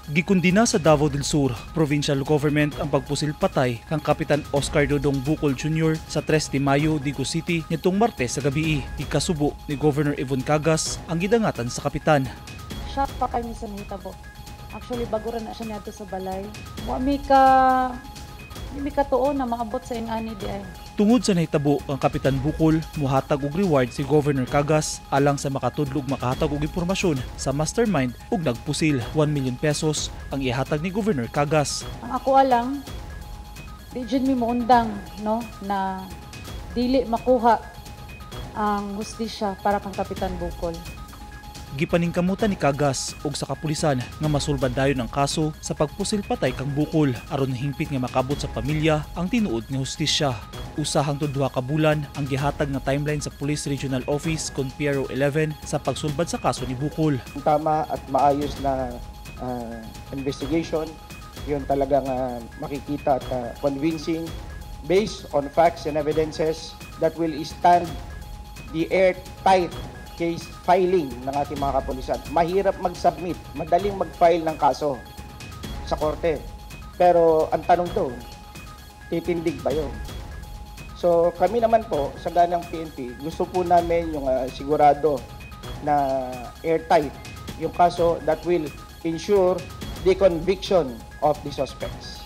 Gikundina sa Davao del Sur Provincial Government ang pagpusil patay kang Kapitan Oscar Dodong Bukol Jr. sa 3 de Mayo, Digos City nitong Martes sa gabi. Gikasubo ni Governor Yvonne Cagas ang gidangatan sa kapitan. Shock pa kami sa nahitabo. Actually, bago ra na siya niadto sa balay. Wa mi ka di mi katuo na maabot sa ingani diay. Tungod sa nahitabo kang Kapitan Bukol, muhatag og reward si Governor Cagas alang sa makatudlo ug makahatag og impormasyon sa mastermind ug nagpusil. 1 million pesos ang ihatag ni Governor Cagas. Ang ako alang, di jud mi moundang, no, na dili makuha ang hustisya para kang Kapitan Bukol. Gipaningkamutan ni Cagas og sa kapulisan nga masulbad dayon ang kaso sa pagpusil patay kang Bukol aron hingpit nga makabot sa pamilya ang tinuod nga hustisya. Usa hangtod 2 ka bulan ang gihatag nga timeline sa Police Regional Office kon PRO 11 sa pagsulbad sa kaso ni Bukol. Tama at maayos na investigation, yun talagang makikita at convincing based on facts and evidences that will stand the airtight case filing ng ating mga kapulisan. Mahirap mag-submit, madaling mag-file ng kaso sa korte. Pero ang tanong doon, titindig ba yun? So kami naman po sa ganang PNP, gusto po namin yung sigurado na airtight yung kaso that will ensure the conviction of the suspects.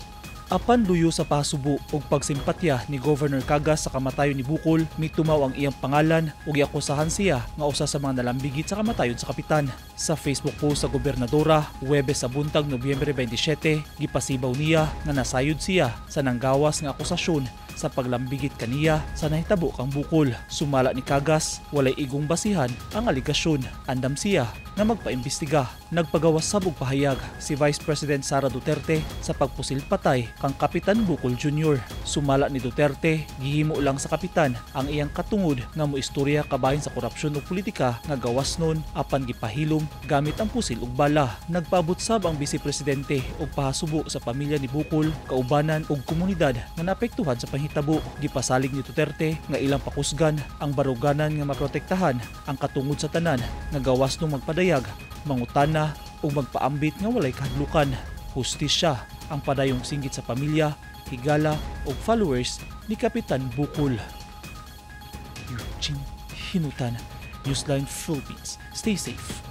Apan luyo sa pasubo ug pagsimpatya ni Governor Cagas sa kamatayon ni Bukol, mitumaw ang iyang pangalan ug giakusahan siya nga usa sa mga nalambigit sa kamatayon sa kapitan. Sa Facebook post sa gobernadora, Huwebes sa buntag, Nobyembre 27, gipasibaw niya nga nasayod siya sa nanggawas nga akusasyon sa paglambigit kaniya sa nahitabo kang Bukol. Sumala ni Cagas, walay igong basihan ang aligasyon. Andam siya nga magpaimbestiga. Nagpagawas sab og pahayag si Vice President Sara Duterte sa pagpusil patay kang Kapitan Bukol Jr. Sumala ni Duterte, gihimo lang sa kapitan ang iyang katungod nga moistorya kabahin sa korupsyon ug politika nga gawas nun apan gipahilom gamit ang pusil ug bala. Nagpaabot sab ang Vice Presidente og pahasubo sa pamilya ni Bukol, kaubanan ug komunidad nga naapektuhan sa panghitabo. Gipasalig ni Duterte nga ilang pakusgan ang baruganan nga maprotektahan ang katungod sa tanan nga gawas nung magpadayag, mangutana ug magpaambit nga walay kahadlukan. Hustisya ang padayong singgit sa pamilya, higala ug followers ni Kapitan Bukol. Eugene Hinutan, Newsline Philippines. Stay safe.